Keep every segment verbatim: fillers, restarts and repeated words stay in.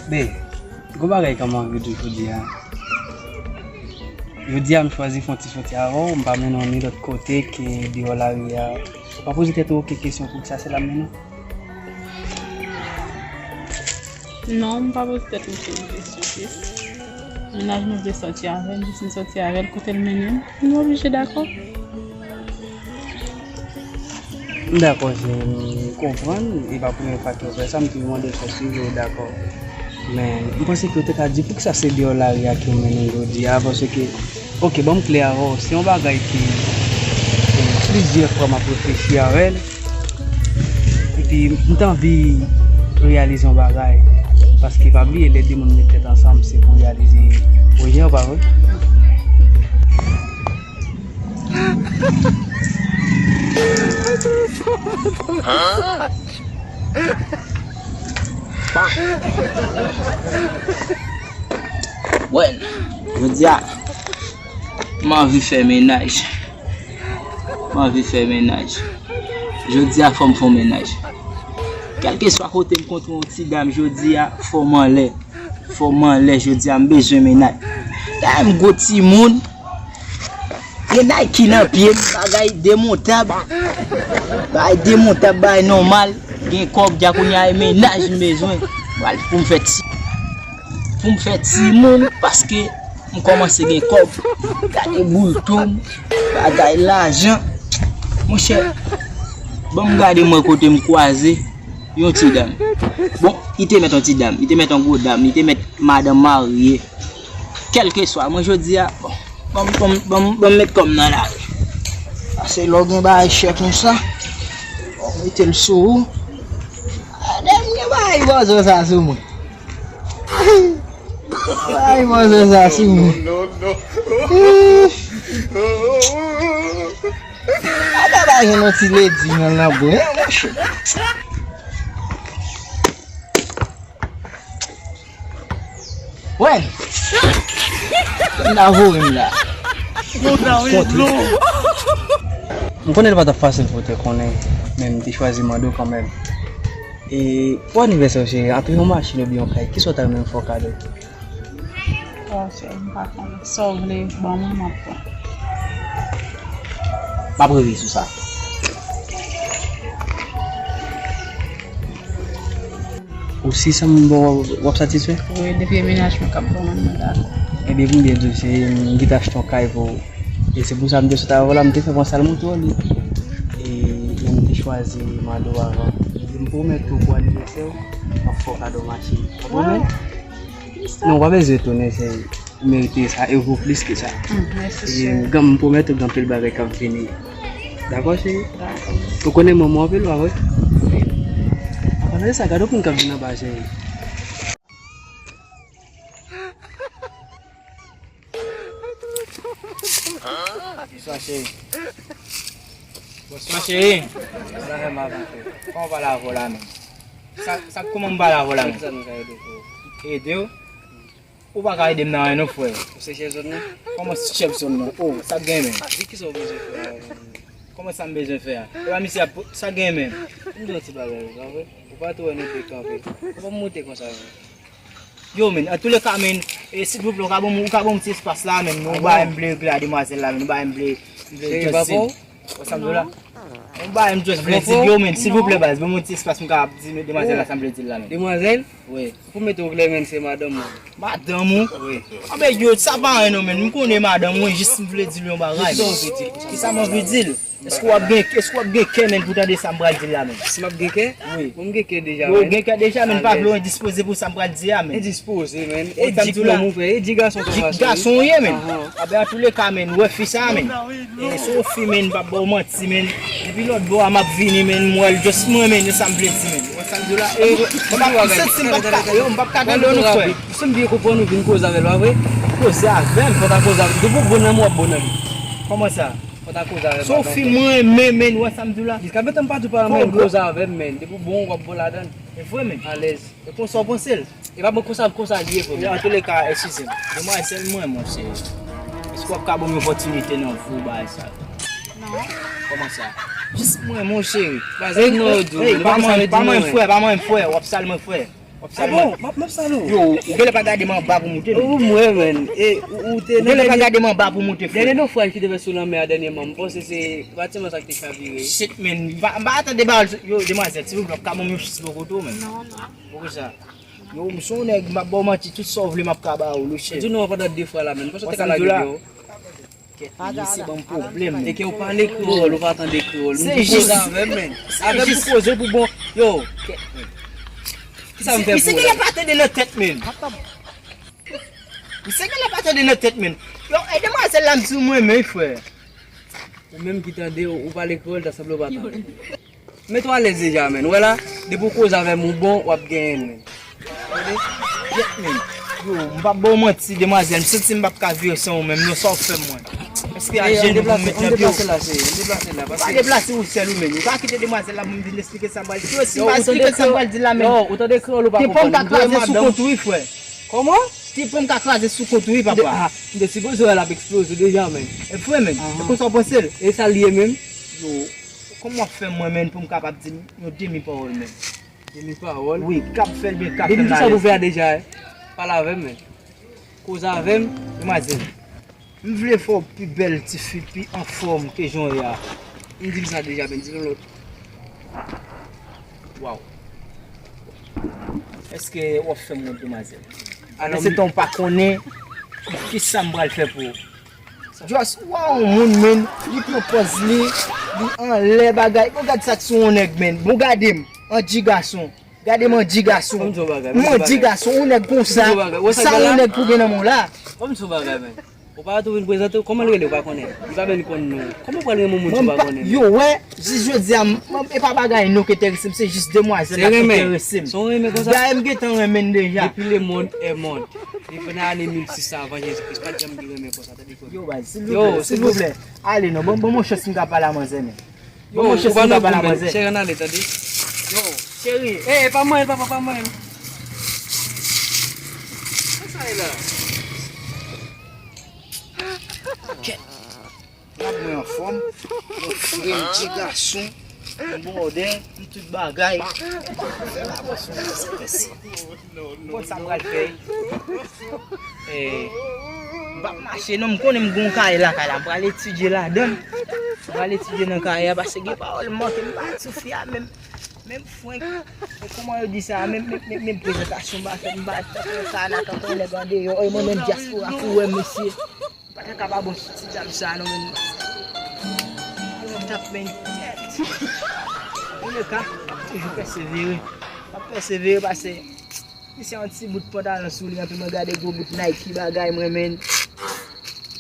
Be, gon bagay ke m anvi di w jodi a. Jodi a, m chwazi fè yon ti soti avè w, m pa mennen w ni lòt kote ke deyò lari a. Ou pa poze tèt ou okenn kesyon poukisa se la m mennen w? Non, m pa poze tèt m okenn kesyon, sis. Mennaj mwen vle sòti avè l, jis m sòti avè l, kote l mennen m, m oblije dakò. M dakò, cheri, m konprann, e pa premye fwa ke w fè sa, m toujou mande w sa, si w dakò. Men, m panse ke w te ka di poukisa se deyò lari a ke w mennen m jodi a, paske, oke, ban m klè avè w, se yon bagay ke, ke plizyè fwa m ap reflechi avè l, epi m te anvi reyalize yon bagay, paske pa bliye, lè de moun met tèt ansanm, se pou reyalize pwojè yo, pa vre? Wèl, jodi a, m anvi fè mennaj. M anvi fè mennaj. Jodi a, fò m fè yon mennaj. Kèlkeswa kote m kontre yon ti dam jodi a, fò m anlè. Fò m anlè jodi a, m bezwen mennaj. Dayè m gwo timoun. Gen Nike nan pye m, bagay demontab. Bagay demontab, bagay nòmal. Gen kòb, dja kounye a e mennaj m bezwen. Pral pou m fè ti. Pou m fè timoun, paske m kòmanse gen kòb. Gade boul tou m, bagay lajan. Monchè, ban m gade mwen kote m kwaze. Yon ti dam. Bon, li te mèt yon ti dam, li te mèt yon gwo dam, li te mèt madanm marye. Kèlkeswa, mwen jodi a, bon, ban m, ban m, ban m, ban m met kò m nan lari. Pase lè w gen bagay chè konsa, w mete l sou ou. A, dènye bagay bòzò sa sou mwen. Bagay bòzò sa sou mwen. Ih. Gade bagay yon ti ledi nan lanbou, hein, monchè. Wè, m ta voye m la. M konnen li pa t ap fasil pou w te konnen, men m te chwazi mande w kanmenm. E pou anivèsè w, cheri, antre yon machin oubyen yon kay, kisa w ta renmen m fè w kado? Bon, cheri, m pa konnen. Sa w vle ban mwen, m ap pran. M ap reveye sou sa. Ou si sa m ba w, w ap satisfè? Wi, depi e mennaj mwen k ap ban mwen, mwen dakò. Ebyen, pou m byen di w, cheri, m gentan achte yon kay pou ou. E se pou sa m te sot avè w la, m te fè pran sa l montre w li. E, e m te chwazi mande w avan. M pwomèt ou pou anivèsè w, m ap fè w kado machin. W konprann? Non, w pa bezwen etone, cheri. Ou merite sa, e ou vo plis ke sa. Mèsi, cheri. M pwomèt ou gen anpil bagay k ap vini. Dakò, cheri? Dakò. Ou konnen manman w anpil, pa vre? Apa de sa, gade yon moun k ap vin anba, cheri. Bonswa, cheri. Bonswa, cheri. Sa fè m avan, cheri. Kòman w pale avè w la menm? Sa, sa, kòman m pale avè w la menm? Sa nou ka ede, frè? Ede w? Ou pa ka ede m nan anyen non, frè. Ou se chèf zòn nan? Kòman chèf zòn nan? O, sa k gen menm? Di kisa w bezwen fè a. Kòman sa m bezwen fè a? E pa misye ap, sa k gen menm? M di yon ti bagay, pa vre? Ou pa tou wè nou te kanpe. Ou pa monte konsa, non. Yo, men, antouleka, men, e, silvouplè, ou ka ban m, ou ka ban m ti espas la, men, yon bagay m vle regle a demwazèl la, men, yon bagay m vle, m vle just di l. Ou sa m di w la? Yon bagay m just vle di l, yo, men, silvouplè, baz, ban m yon ti espas m ka di demwazèl la sa m vle di l la, men. Demwazèl? Wi. Pou mete w klè, men, se madanm mwen. Madanm ou? Wi. Anben, yo, sa pa anyen non, men, m konnen madanm mwen, jis m vle di l yon bagay. Kisa w vle di l konsa? Kisa m anvi di l? Èske w ap gen, èske w ap gen kè, men, pou tande sa m pral di l la, men? Si m ap gen kè? Wi. Bon, m gen kè deja, men. Ou gen kè deja, men, pa vle w endispoze pou sa m pral di a, men. Endispoze, men. E di kòman ou fè, e di gason kòman sa. Gason w ye, men. Anben, antouleka, men, ou wè fi sa a, men. E, se yon fi, men, m p ap ba w manti, men. Depi lòt bò a, m ap vini, men, m wè l, just mwen, men, se sa m vle di, men. Ou wè sa m di w la? E, m p ap, m santi m p ap ka, yo, m p ap ka tande w non, frè. Si m byen konprann, ou vin koze avè l, pa vre? Koze avè m? Fò w ta koze avè m. Depi w bon nan mwen, w ap bon nan mwen. Kòman sa? Fò ta koze avè m. Se yon fi mwen renmen, men, ou wè sa m di w la? Li ka mete m patou pa la, men, koze avè m, men. Depi w bon, w ap bon ladan l. E vre, men. Alèz. E konsa w panse l? E pa bon konsa, konsa l ye, vre, men. Antouleka, eskize m. Demwazèl mwen, monchè. Èske w ap ka ban m yon opòtinite nan vi w, bagay sa? Non. Kòman sa? Jis mwen, monchè. Hey, non, hey, pa manyen m, frè, pa manyen m, frè. W ap sal mwen, frè. Ah bon, m ap, m ap salye w. Yo, ou genlè pa gade m anba pou moute, non? Ou mwen, menn. E, ou, ou te nan dènye nofraj ki te fèt sou lanmè a dènyèman. M panse se batèman sa ki te chavire. Shit, menn. M pa, m pa tande ba yo, demwazèl, silvouplè, w ka ban m yon chans bò kote w, menn. Non, non. Poukisa? Yo, m se yon nèg, m ap ba w manti, tout sa w vle, m ap ka ba ou, wi, chè. Di non, pandan de fwa la, menn. Panse w te ka lage dèyè w. Kèt, mesye ban m pwoblèm. E ke w pale kreyòl, ou pa tande kreyòl. M di koze avè m, menn. Avè m pou koze pou bon. Yo, kèt, menn. Kisa m fè pou ou la? Misye genlè pa tande nan tèt, menn. Misye genlè pa tande nan tèt, menn. Yo, e demwazèl la m di w mwen, men, frè. Ou menm ki tande, ou, ou pale kreyòl, ta sanble ou pa tande. Mete w alèz deja, menn. Ou wè la, depi w koze avè m, ou bon, w ap genyen l, menn. Tande? Yèt, menn. Yo, m p ap ba w manti, demwazèl. M santi m p ap ka viv san ou menm, non, sa w fè m, mwen. Èske a jenou pou m met nan pye w? Deplase la, cheri, deplase la, paske. Pa deplase ou sèl ou menm. Ou pa kite demwazèl la pou m vin eksplike sa m pral di. Yo, si m pa eksplike sa m pral di la menm. Yo, ou tande kreyòl ou pa konprann. Ti pon ka kraze sou kont ou, wi, frè. Kòman? Ti pon ka kraze sou kont ou, wi, papa. Ah, m te sipoze wè l ap eksploze deja, menn. E vre, menn. E konsa w panse l? E sa l ye menm? Yo, kòman w ap fè mwen, menn, pou m kapab di yon demi pawòl, menn? Demi pawòl? Wi, k ap fè l byen, k ap fè m alèz. Depi m di sa pou fè a deja, eh. Pale avè m, menn. Koze avè m. Demwazèl, m vle fè w pi bèl tifi, pi anfòm ke jan w ye a. M di l sa deja, menn, di l yon lòt. Waw. Èske w ap fè m wont, demwazèl? Alò, se tan w pa konnen kisa m pral fè pou ou. Just, waw, moun, menn, li pran pòz li, li anlè bagay. Bon, gad sa k sou yon nèg, menn. Bon, gade m, anji gason. Gade m, anji gason. M anji gason, yon nèg konsa. Sa yon nèg pou gen nan men w la. Ban m di w bagay, menn. Ou pa tou vin prezante w, kòman l rele, ou pa konnen? Li pa menm konn non. Kòman w pral renmen yon moun si w pa konnen? Yo, wè, jis jodi a, m, m, e pa bagay non ki enterese m, se jis demwazèl la ki enterese m. Se renmen konsa? Dayè m gentan renmen l deja. Depuis le monde est monde. Depi nan ane mil sis sa avan Jezi Kris, pa t janm gen renmen konsa, tande. Yo, baz, silvouplè, silvouplè. Ale non, ban, ban m yon chans m ka pale a manzè, menn. Ban m yon chans m ka pale a manzè. Cheri, ann ale, tande. Yo, cheri. Ey, pa manyen l, papa, pa manyen l. Sa sa ye la? Kèt. Gad mwen anfòm. Yon fre, m ti gason. M bòdè, m tout bagay. Fè la bòs mwen se fè si. Ou konn sa m pral fè? Eh, m p ap mache non, m konnen m gen yon kay lakay la, m pral etidye ladan l. M pral etidye nan kay la, paske gen pawòl m manke m pa di sou fi a menm. Menm frenk, e kòman yo di sa, menm, menm, menm, menm prezantasyon m pa fè, m pa t fè sa nan kanton nèg andeyò, e mwen menm dyaspora pou wè mesye. M pa t ka ba bon ti dam sa non, menm. Alò, m t ap men tèt. Antouleka, m ap toujou pèsevere. M ap pèsevere pase. Misye yon ti bout pantalon sou li, anpi mwen gade gwo bout Nike bagay mwen, menn.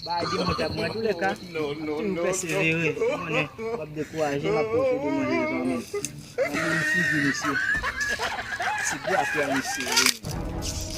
Bagay demontable mwen, antouleka. M ap toujou pèsevere. Ou konnen, w ap dekouraje, m ap pwoche de manje kanmenm. Gade yon figi misye. Ti bwa pè misye, wi.